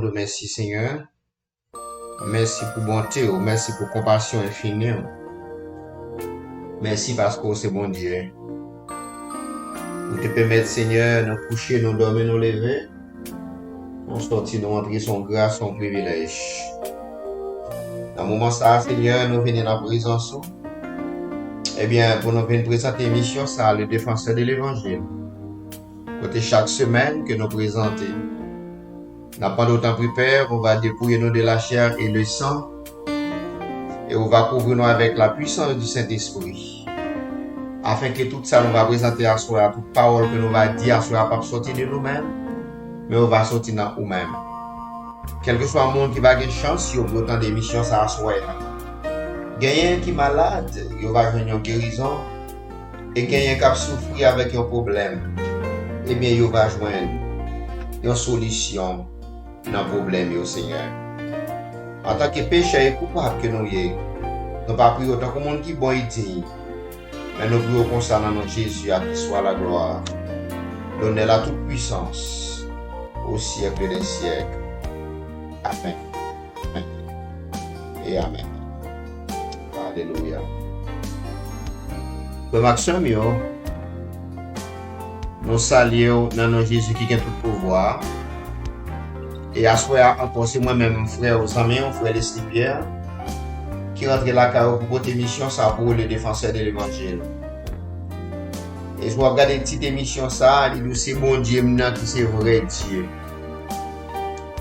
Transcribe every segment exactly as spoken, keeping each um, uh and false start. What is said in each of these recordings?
di w mèsi, Senyè. Mèsi pou bonte w, mèsi pou konpasyon enfini w. Mèsi paske w se Bondye. Ou te pèmèt, Senyè, nou kouche, nou dòmi, nou leve. Nou sòti, nou antre, se yon gras, se yon privilèj. Nan moman sa a, Senyè, nou vini nan prezans ou. Ebyen, pou nou vin prezante emisyon sa a, Le Défenseur de l'Évangile. Kote chak semèn ke nou prezante, n ap mande w, tanpri, Pè, ou va depouye nou de la chair et le sang, et ou va kouvri nou avec la puissance du Saint-Esprit. Afin ke tout sa nou va prezante aswè a, tout pawòl ke nou va di aswè a, p ap sòti de nou menm, men yo va sòti nan ou menm. Kèlkeswa moun ki pa gen chans yo pou yo tande emisyon sa aswè a, genyen ki malad, yo va jwenn yon gerizon, e genyen k ap soufri avèk yon pwoblèm, ebyen, yo va jwenn yon solisyon nan pwoblèm yo, Senyè. Antanke pechè e koupab ke nou ye, nou pa priye w tankou moun ki bon e diy, men nou priye w konsa nan non Jezi, à qui soit la gloire, l'honneur, la toute puissance, au siècle des siècles. Amèn. Amèn. E amèn. Alelouya. Frè m ak sè m yo, nou salye w nan non Jezi ki gen tout pouvwa. E aswè a ankò, se mwen menm, frè w, zanmi w, frè Leslie Pierre, ki rantre lakay ou pou pote emisyon sa pou ou, Le Défenseur de l'Évangile. E si w ap gade tit emisyon sa, li di w se Bondye m nan ki se vrè Dye.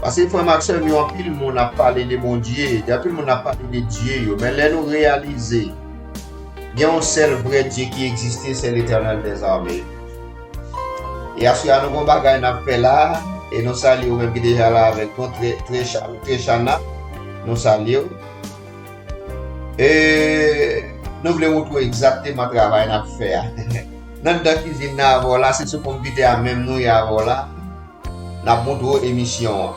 Paske frè m ak sè m yo, anpil moun ap pale de Bondye, gen anpil moun ap pale de Dye yo, men lè nou reyalize, gen yon sèl vrè Dye ki egziste, se Letènèl dèzame. E aswè a, nou gon bagay n ap fè la, e nou salye ou menm ki deja la avèk nou, Tre-, Trecha-, Trechana, nou salye w. E nou vle montre w egzakteman travay n ap fè a. Nan anndan kizin nan avè w la, se sou konpitè a menm nou ye avè w la. N ap montre w emisyon an.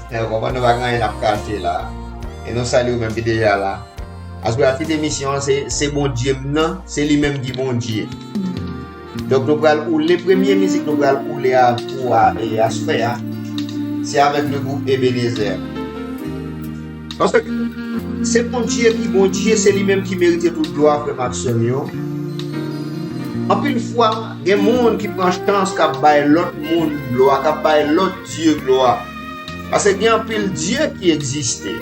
Ou konprann, nou pa gen anyen n ap kache la. E nou salye w menm ki deja la. Aswè a, tit emisyon an, se, se Bondye m nan, se li menm ki Bondye. Donk, nou pral oule, premye mizik nou pral oule a pou a, e aswè a, se avèk le gwoup Ebenezer. Paske se Bondye ki Bondye, se li menm ki merite tout glwa, frè m ak sè m yo. Anpil fwa, gen moun ki pran chans k ap bay lòt moun glwa, k ap bay lòt dye glwa. Paske gen anpil dye ki egziste.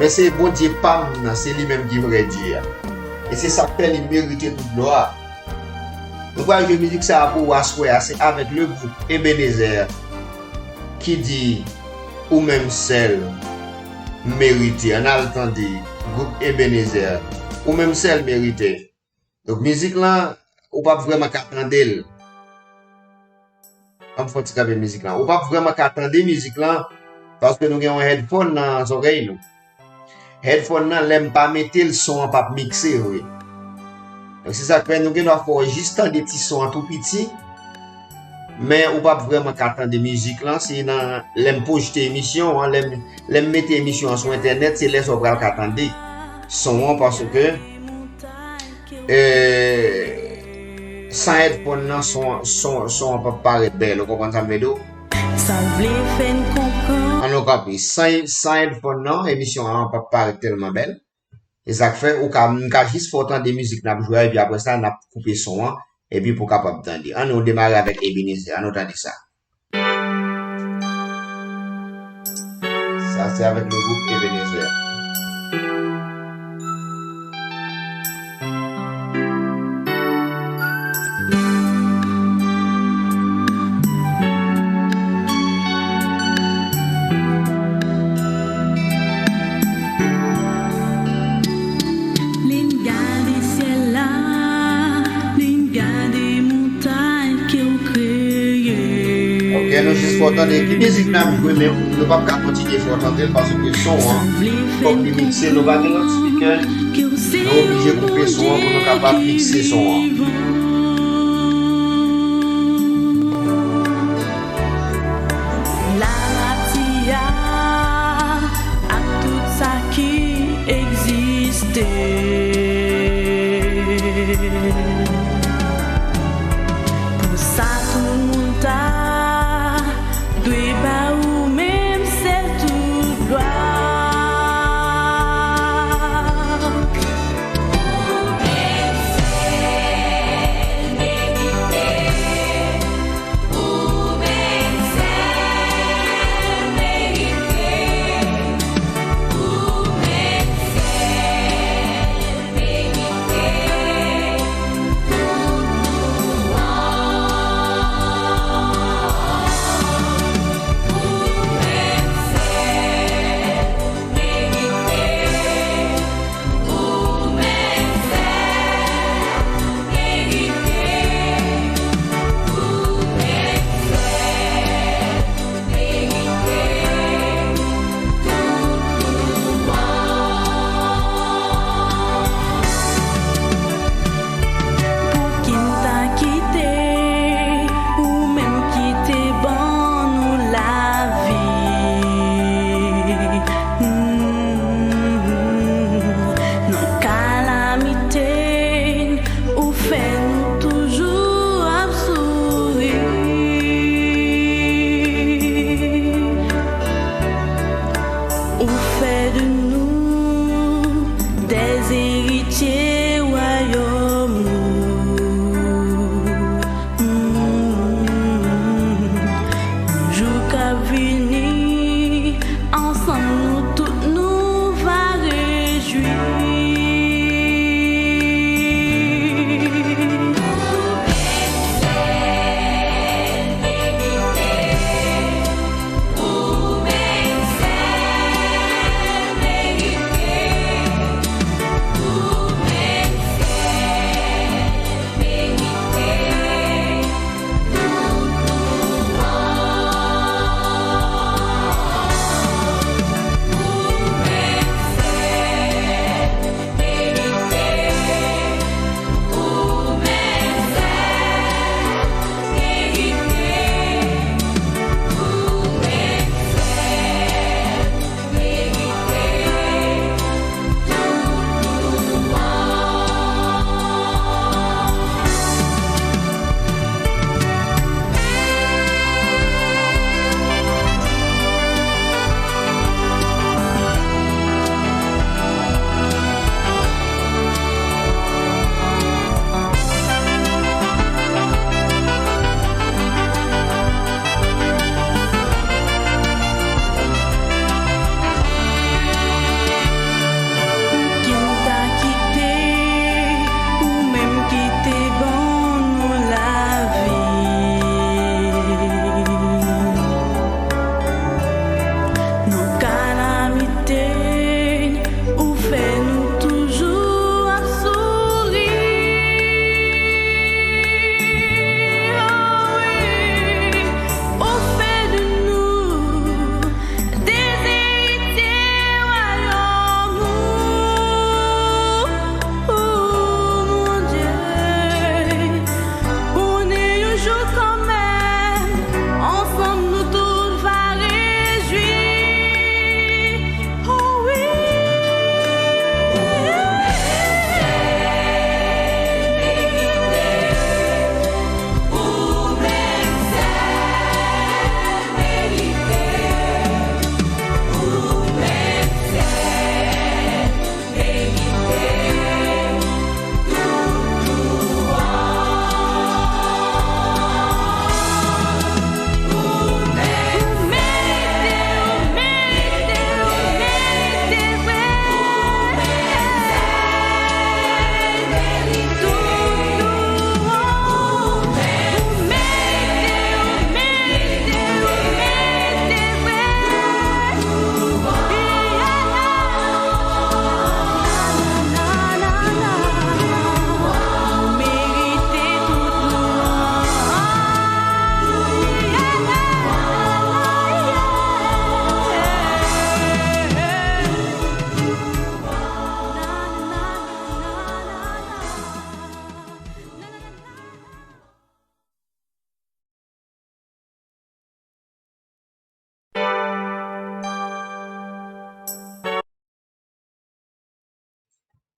Men se Bondye pa m nan, se li menm ki vrè Dye a. E se sa k fè li merite tout glwa. Nou pral jwe mizik sa a pou ou aswè a, se avèk le gwoup Ebenezer ki di, ou menm sèl merite. Ann al tande gwoup Ebenezer, ou menm sèl merite. Donk, mizik lan, ou p ap vrèman ka tande l. Ann fè yon ti kanpe mizik lan. Ou p ap vrèman ka tande mizik lan, paske nou gen yon headphone nan zòrèy nou. Headphone nan, lè m pa mete l, son an p ap mikse vre. Donk, se sa k fè nou gen dwa fè w jis tande ti son an tou piti, men ou p ap vrèman ka tande mizik lan. Se nan lè m pwoste emisyon an, lè m, lè m mete emisyon an sou entènèt, se lè sa w pral ka tande son an, paske, e, san headphone nan, son, son, son an p ap parèt bèl. Ou konprann sa m vle di w? Sa vle fè n konprann. An nou kanpe. San, san headphone nan, emisyon an p ap parèt tèlman bèl. E sa k fè, ou ka, m ka jis fè w tande mizik n ap jwe a, epi apre sa, n ap koupe son an, epi pou w kapab tande. An nou demare avèk Ebenezer, an nou tande sa. Sa se avèk le gwoup Ebenezer. Li n gade syèl la, li n gade montay ke w kreye. Ok, nou jis fè w tande ki mizik n ap jwe, men nou p ap ka kontinye fè w tande l paske son an, fòk li mikse, nou pa gen lòt speaker. Nou oblije koupe son an pou nou kapab mikse son an. Lanati a ak tout sa ki egziste. Pou sa tout moun ta dwe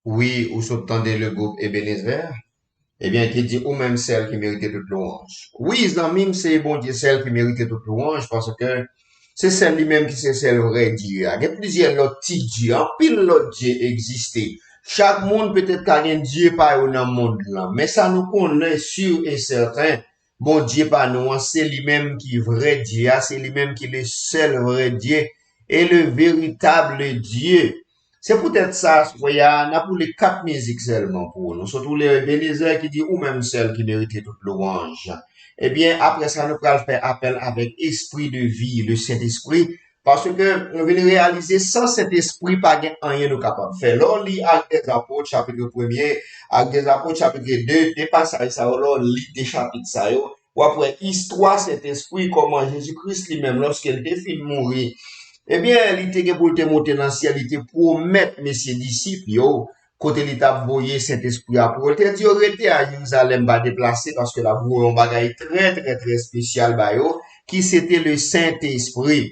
Wi, ou sot tande le gwoup Ebenezer. Ebyen, ki di, ou menm sèl ki merite tout lwanj. Wi, zanmi m, se Bondye sèl ki merite tout lwanj, paske se sèl li menm ki se sèl vrè Dye a. Gen plizyè lòt ti dye, anpil lòt dye egziste. Chak moun petèt ka gen dye pa yo nan mond lan, men sa nou konnen si e sèten, Bondye pa nou an, se li menm ki vrè Dye a, se li menm ki le sèl vrè Dye e le véritable Dieu. Se poutèt sa, aswè a, n ap woule kat mizik sèlman pou ou. Nou sot woule Ebenezer ki di, ou menm sèl ki merite tout lwanj. Ebyen, apre sa, nou pral fè apèl avèk Esprit de vie, le Sentespri, paske nou vin reyalize, san Sentespri, pa gen anyen nou kapab fè. Lè w li Actes des Apôtres, chapit premye, Actes des Apôtres, chapit de, de pasaj sa yo, lè w li de chapit sa yo, w ap wè istwa Sentespri, kòman Jezi Kris li menm, lòske l te fin mouri, ebyen, li te gen pou l te monte nan syèl, li te pwomèt mesye disip yo, kote li t ap voye Sentespri a pou yo. Li te di yo rete a Jerizalèm, pa deplase, paske l ap voye yon bagay trè, trè, trè espesyal ba yo, ki se te le Sentespri.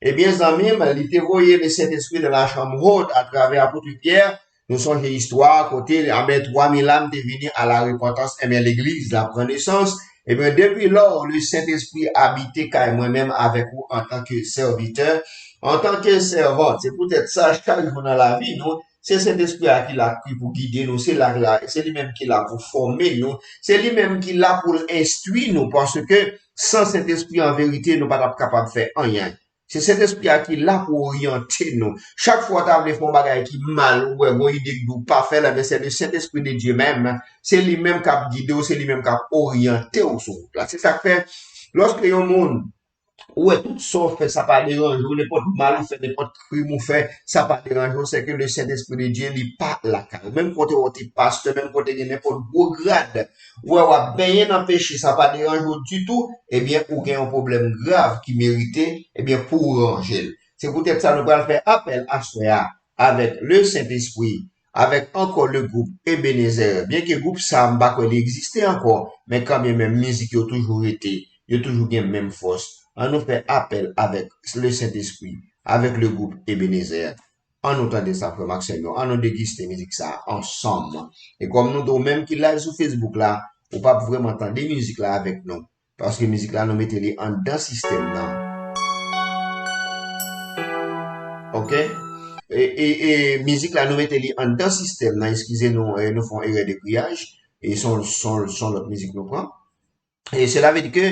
Ebyen, zanmi m, li te voye le Sentespri dans la chambre haute atravè apot Pyè, Nou sonje istwa a kote, anben, twa mil àm te vini à la repentance, enben, legliz la pran nesans. Ebyen, depi lò, le Sentespri abite kay mwen menm avèk ou antanke sèvitè, antanke sèvant. Se poutèt sa, chak jou nan lavi nou, se Sentespri a ki la ki pou gide nou, se la, la, se li menm ki la pou fòme nou, se li menm ki la pou l enstwi nou, paske san Sentespri an verite, nou pa t ap kapab fè anyen. Se Sentespri a ki la pou oryante nou. Chak fwa w ta vle fè yon bagay ki mal, ou wè gon ide k di w pa fè l, enben, se le Sentespri de Dye menm. Se li menm k ap gide w, se li menm k ap oryante w sou wout la. Se sa k fè, lòske yon moun, ou wè tout sa w fè, sa pa deranje w, nenpòt mal ou fè, nenpòt krim ou fè, sa pa deranje w, se ke le Sentespri de Dye, li pa lakay ou. Menm kote w te pastè, menm kote gen nenpòt gwo grad, ou wè w ap benyen nan peche, sa pa deranje w ditou, ebyen, ou gen yon pwoblèm grav ki merite, ebyen, pou w ranje l. Se poutèt sa nou pral fè apèl aswè a avèk le Sentespri, avèk ankò le gwoup Ebenezer. Byenke gwoup sa a, m pa kwè li egziste ankò, men kanmenm, mizik yo toujou rete, yo toujou gen menm fòs. An nou fè apèl avèk le Sentespri, avèk le gwoup Ebenezer. An nou tande sa, frè m ak sè m yo. An nou degiste mizik sa a ansanm. E kòm nou di w menm ki live sou Facebook la, ou p ap vrèman tande mizik la avèk nou. Paske mizik la, nou mete li anndan sistèm nan. Oke? E, e, e mizik la, nou mete li anndan sistèm nan. Eskize nou, e, nou fè yon erè de griyaj. E se yon, se yon, se yon lòt mizik nou pran. E sela vle di ke,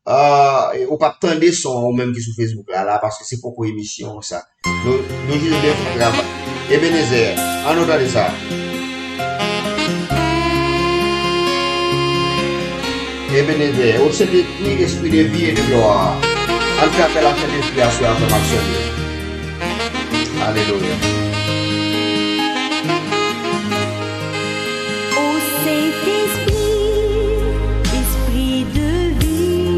ah, e ou p ap tande son an ou menm ki sou Facebook la, la, paske se poko emisyon sa. Nou, nou jis byen fè travay. Ebenezer, an nou tande sa. Ebenezer, au Saint-Esprit, Esprit de vie et de gloire. An fè apèl a Sentespri a sou afè m ap chante. Alelouya. Ô Saint-Esprit, Esprit de vie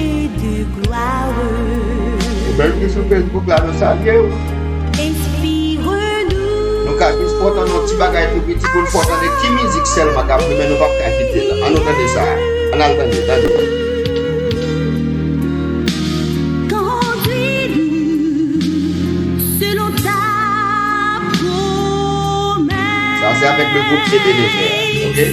et de gloire. Ou menm ki sou Facebook la, nou salye w. Inspire-nous. Nou ka jis fè w tande yon ti bagay tou piti pou n fè w tande ki mizik sèlman k ap jwe, men nou p ap ka kite l. An nou tande sa. An al tande, tande. Conduis-nous selon ta promesse. Sa se avèk le gwoup Ebenezer, oke?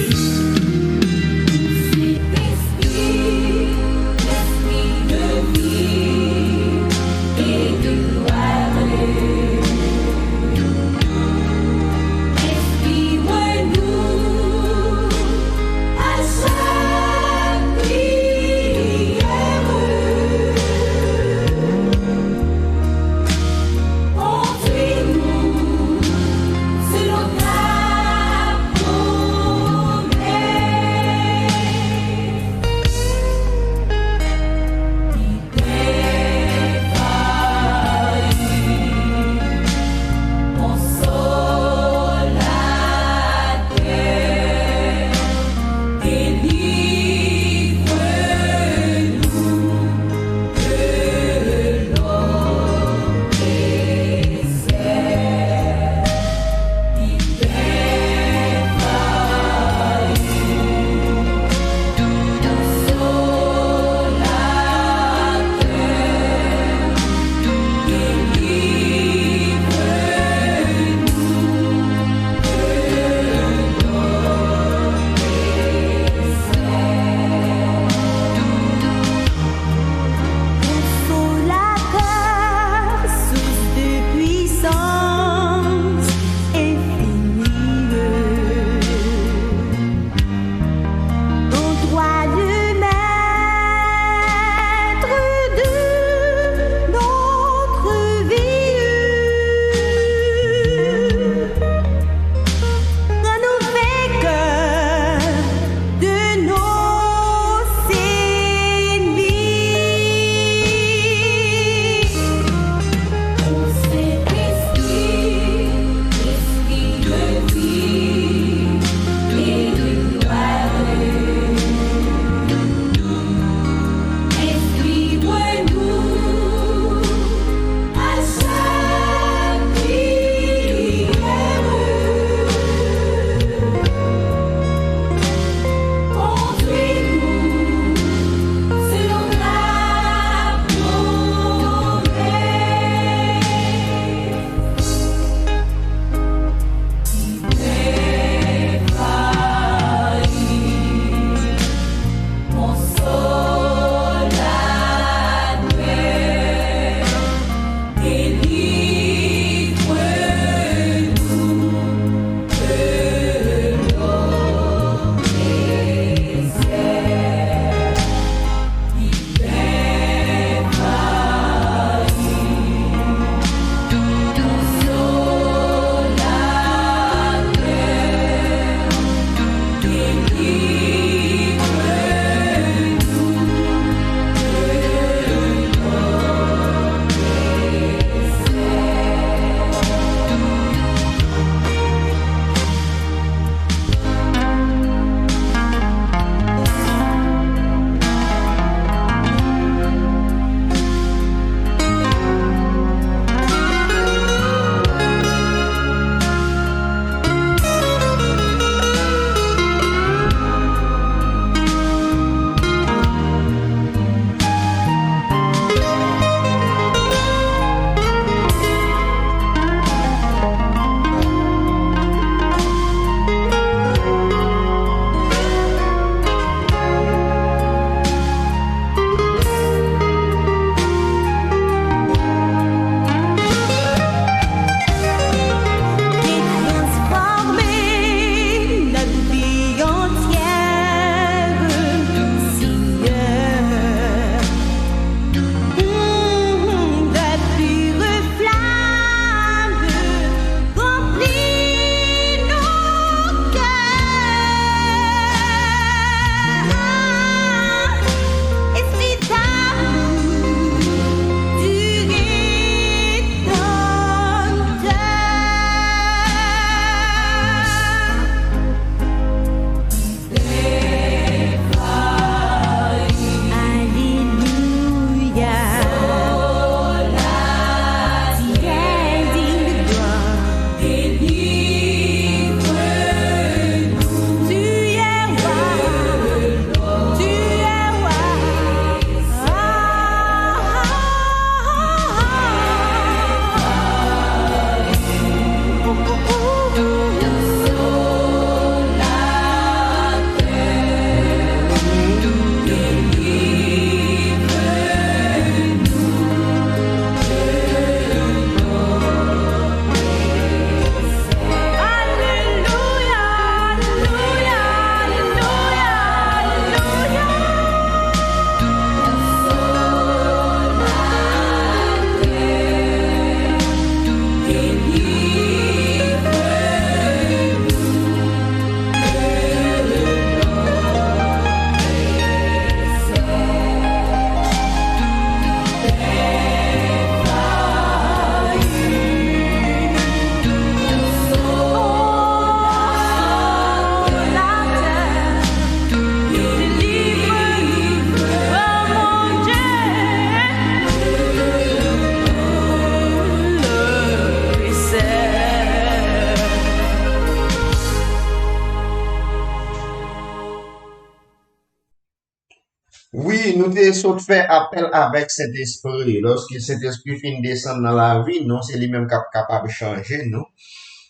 Se sot fè apèl avèk Sentespri. Lòske Sentespri fin desann nan lavi nou, se li menm k ap kapab chanje nou.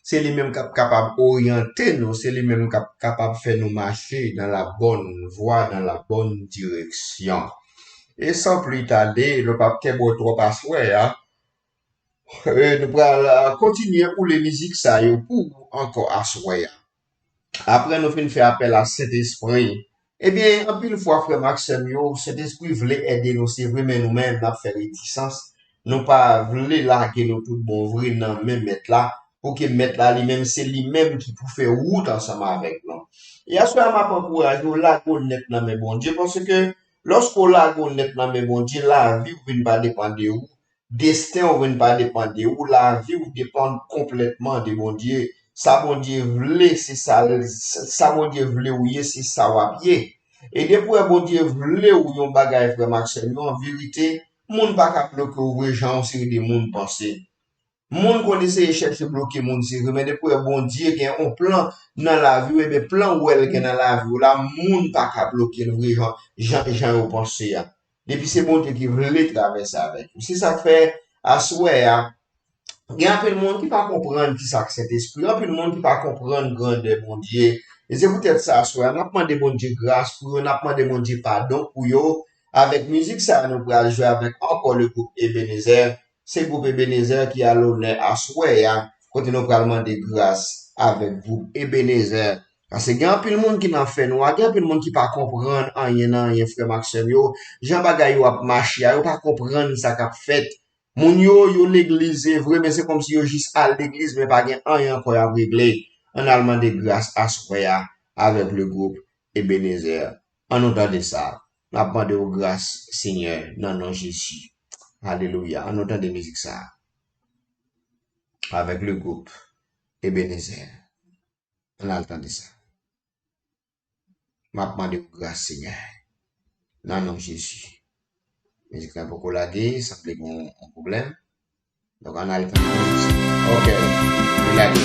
Se li menm k ap kapab oryante nou. Se li menm k ap kapab fè nou mache dans la bonne voie, dans la bonne direction. E san pli tade, nou p ap kenbe w twòp aswè a. E nou pral, a, kontinye woule mizik sa yo pou ou ankò aswè a. Apre nou fin fè apèl a Sentespri, ebyen, anpil fwa, frè m ak sè m yo, Sentespri vle ede nou, se vre, men nou menm, n ap fè retisans. Nou pa vle lage nou tout bon vre nan men Mèt la, pou ke Mèt la, li menm, se li menm ki pou fè wout ansanm avèk nou. E aswè a, m ap ankouraje w, lage w nèt nan men Bondye, paske lòske w lage w nèt nan men Bondye, lavi w vin pa depann de ou, desten w vin pa depann de ou, lavi w depann konplètman de Bondye. Sa Bondye vle, se sa l, sa Bondye vle w ye, se sa w ap ye. E depi w wè Bondye vle w yon bagay, frè m ak sè m yo, an verite, moun pa ka bloke w vre jan yon seri de moun panse. Moun konn eseye chèche bloke moun, se vre, men depi w wè Bondye gen yon plan nan lavi w, ebyen, plan w wè l gen nan lavi w la, moun pa ka bloke l vre jan, jan, jan yo panse a. Depi se Bondye ki vle travèse avèk ou. Se sa k fè, aswè a, gen anpil moun ki pa konprann ki sa k Sentespri, anpil moun ki pa konprann grandè Bondye. E se poutèt sa, aswè a, n ap mande Bondye gras pou yo, n ap mande Bondye padon pou yo, avèk mizik sa a nou pral jwe avèk ankò le gwoup Ebenezer. Se gwoup Ebenezer ki a lonè aswè a, kote nou pral mande gras avèk gwoup Ebenezer. Paske gen anpil moun ki nan fènwa, gen anpil moun ki pa konprann anyen nan anyen, frè m ak sè m yo. Jan bagay yo ap mache a, yo pa konprann sa k ap fèt. Moun yo, yo legliz, se vre, men se kòmsi yo jis al legliz, men pa gen anyen ankò y ap regle. Ann al mande gras aswè a avèk le gwoup Ebenezer. Ann nou tande sa. N ap mande w gras, Senyè, nan non Jezi. Alelouya. Ann nou tande mizik sa a. Avèk le gwoup Ebenezer. Ann al tande sa. M ap mande w gras, Senyè. Nan non Jezi. Mizik la poko lage, sanble gen yon pwoblèm. Donk, ann al tande. Ok. Li lage.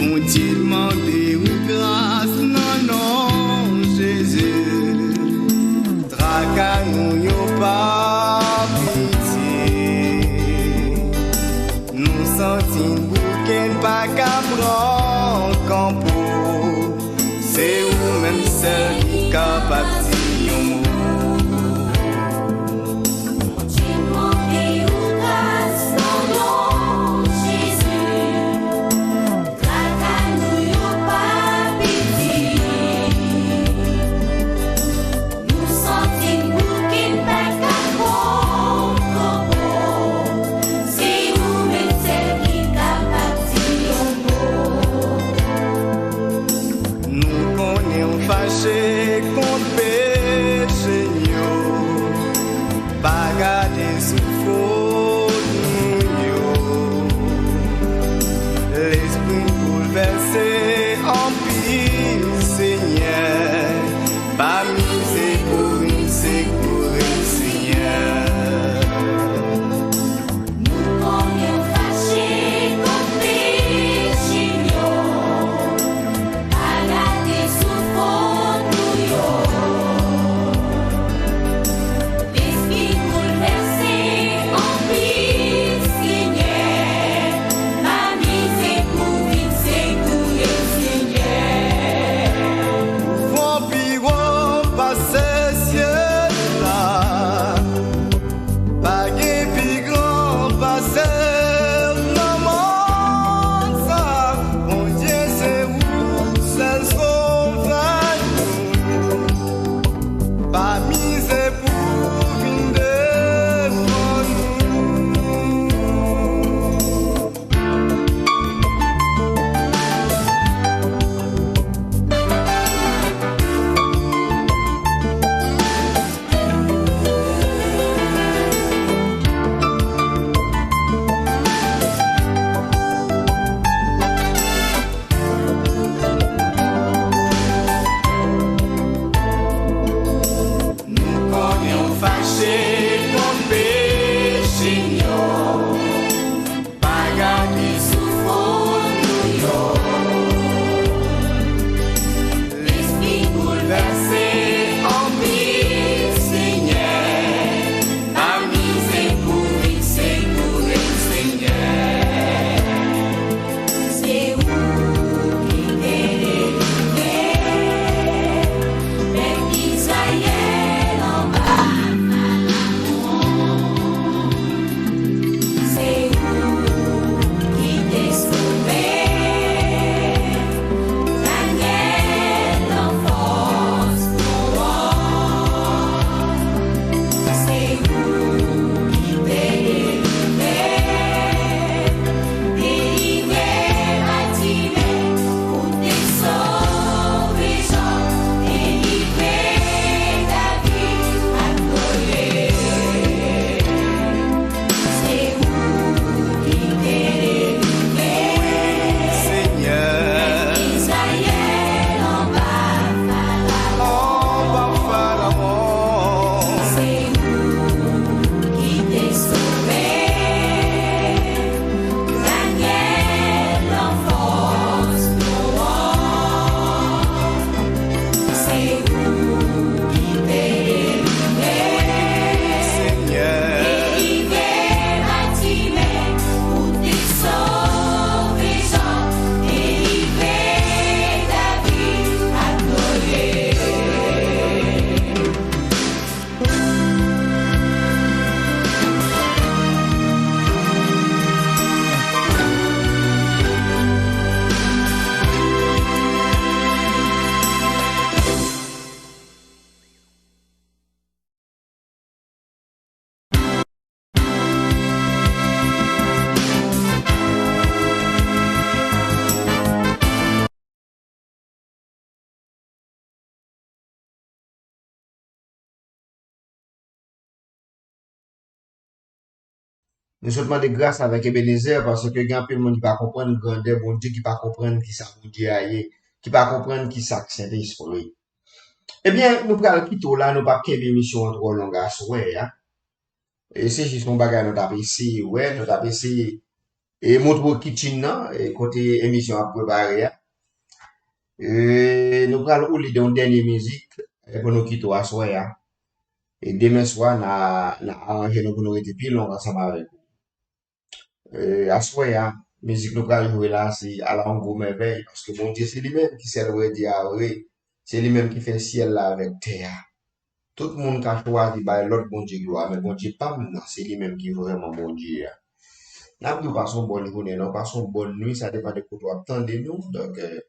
Bondye mande ou gras nan non Jezi. Traka nou yo pa piti. Nou santi n bouke n pa ka pran kanpo. Se ou menm sèl ki kapab di yon mo. Bondye mande ou gras nan non Jezi. Traka nou yo pa piti. Nou santi n bouke n pa ka pran kanpo. Se ou menm sèl ki kapab di yon mo. Nou konnen w fache kont peche. Nou sot mande gras avèk Ebenezer, paske gen anpil moun ki pa konprann grandè Bondye, ki pa konprann kisa Bondye a ye, ki pa konprann kisa k Sentespri. Ebyen, nou pral kite w la, nou p ap kenbe emisyon an twò long aswè a. E se jis yon bagay nou t ap eseye wè, nou t ap eseye e montre w kitchen nan, e kote emisyon ap prepare a. E nou pral oule de yon dènye mizik, e pou nou kite w aswè a. E demen swa, n a, n a aranje nou pou nou rete pi long ansanm avèk ou. E, aswè a, mizik nou pral jwe la, se Ala yon gwo mèvèy, paske Bondye se li menm ki sèl vrè Dye a vre. Se li menm ki fè syèl la avèk tè a. Tout moun ka chwazi bay lòt bondye glwa, men Bondye pa m nan, se li menm ki vrèman Bondye a. N ap di w pase yon bòn jounen, non, pase yon bòn nwi, sa depann de kote w ap tande nou. Donk, e,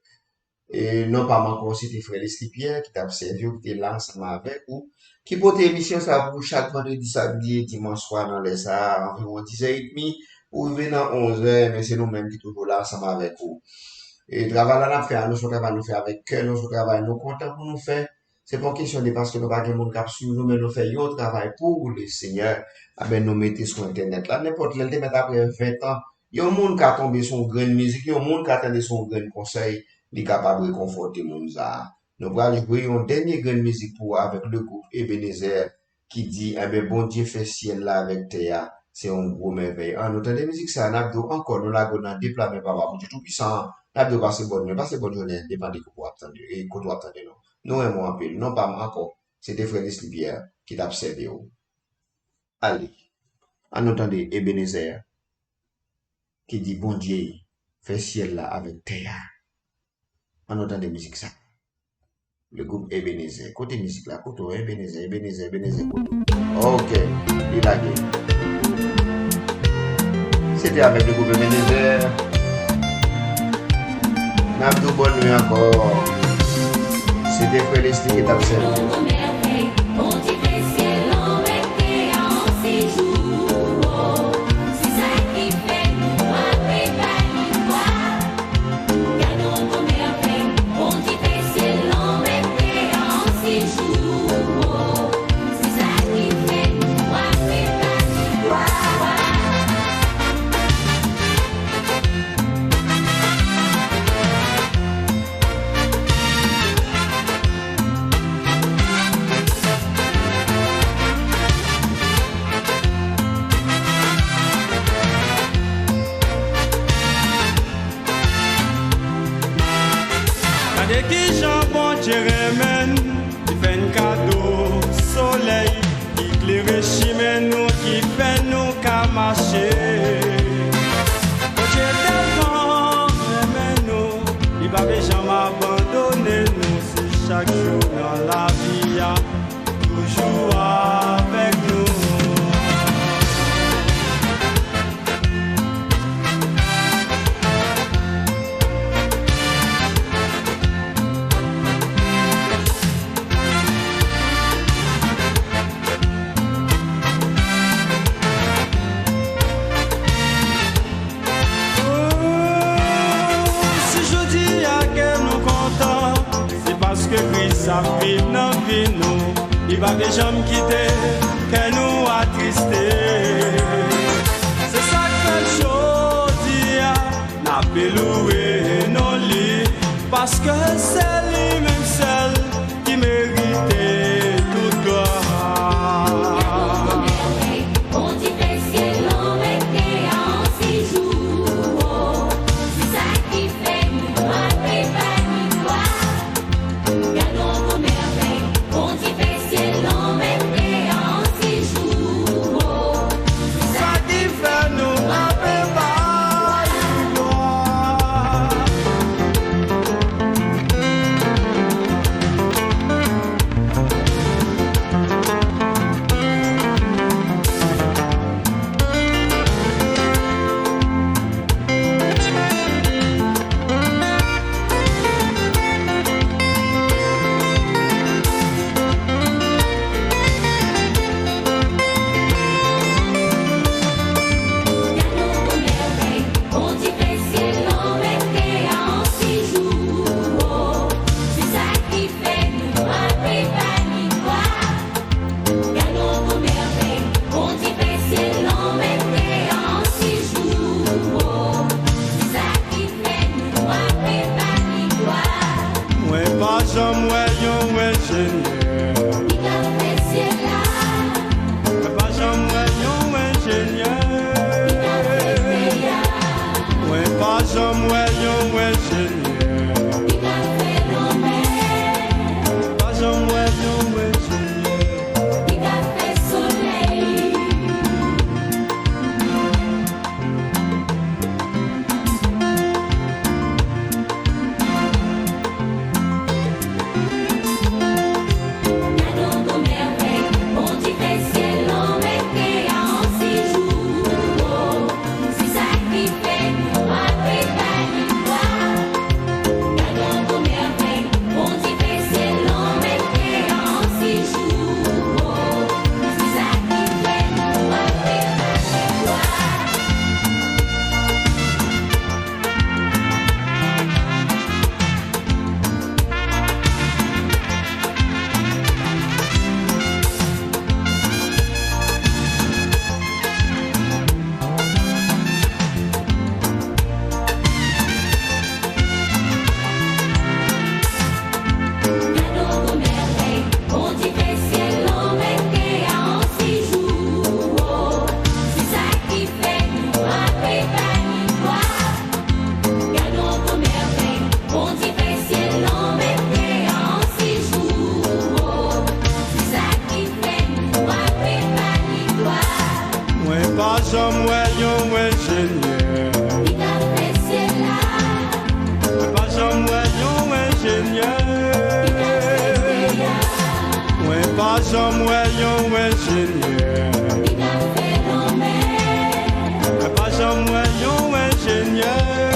e non pa m ankò, se te frè Leslie Pierre ki t ap sèvi w, ki te la ansanm avèk ou, ki pote emisyon sa pou ou chak vandredi, samdi e dimanch swa nan lè sa a, anviwon dizè edmi, pou rive nan onzè, men se nou menm ki toujou la ansanm avèk ou. E travay la n ap fè a, nou se yon travay nou fè avèk kè, nou se yon travay nou kontan pou nou fè. Se pa yon kesyon de paske nou pa gen moun k ap swiv nou, men nou fè yon travay pou Lesenyè. Enben, nou mete sou entènèt la. Nenpòt lè, l te mèt apre ven tan, yon moun ka tonbe sou yon grenn mizik, yon moun ka tande sou yon grenn konsèy, li kapab rekonfòte moun sa a. Nou pral jwe yon dènye grenn mizik pou ou avèk le gwoup Ebenezer ki di, enben, Bondye fè syèl la avèk tè a, se yon gwo mèvèy. An nou tande mizik sa a, n ap di w ankò, nou lage w nan de pla men Papa Bondye Toupisan an, n ap di w pase bòn nwi, pase bòn jounen, depann de kote w ap tande, e kote w ap tande nou. Nou renmen w anpil. Non pa m ankò, se te frè Leslie Pierre ki t ap sèvi w. Ale, an nou tande Ebenezer ki di, Bondye fè syèl la avèk tè a. An nou tande mizik sa. Le gwoup Ebenezer. Kote mizik la? Kote w, Ebenezer, Ebenezer, Ebenezer, kote w? Ok, li lage. Se te avèk le gwoup Ebenezer. N ap di w bòn nwi ankò. Se te frè Leslie ki t ap sèvi. Gade kijan Bondye renmen n, li fè n kado solèy, ki klere chimen nou, ki fè nou ka mache. Bondye tèlman renmen nou, li pa vle janm abandone nou, si chak jou nan lavi a, toujou avèk nou. Oh, si jodi a kè nou kontan, se paske Kris ap viv nan vi nou. Li pa vle janm kite kè nou atriste. Se sa k fè jodi a n ape louwe non li, paske se li menm sèl ki merite tout glwa. Bondye fè syèl lan avèk tè a an sijou, o. Se sa ki fè nou ape ba li glwa. Gade yon gwo mèvèy, Bondye fè syèl lan avèk tè a an sijou, o. Se sa ki fè nou ape ba li glwa. Pa janm wè yon enjenyè. Mwen pa janm wè yon enjenyè.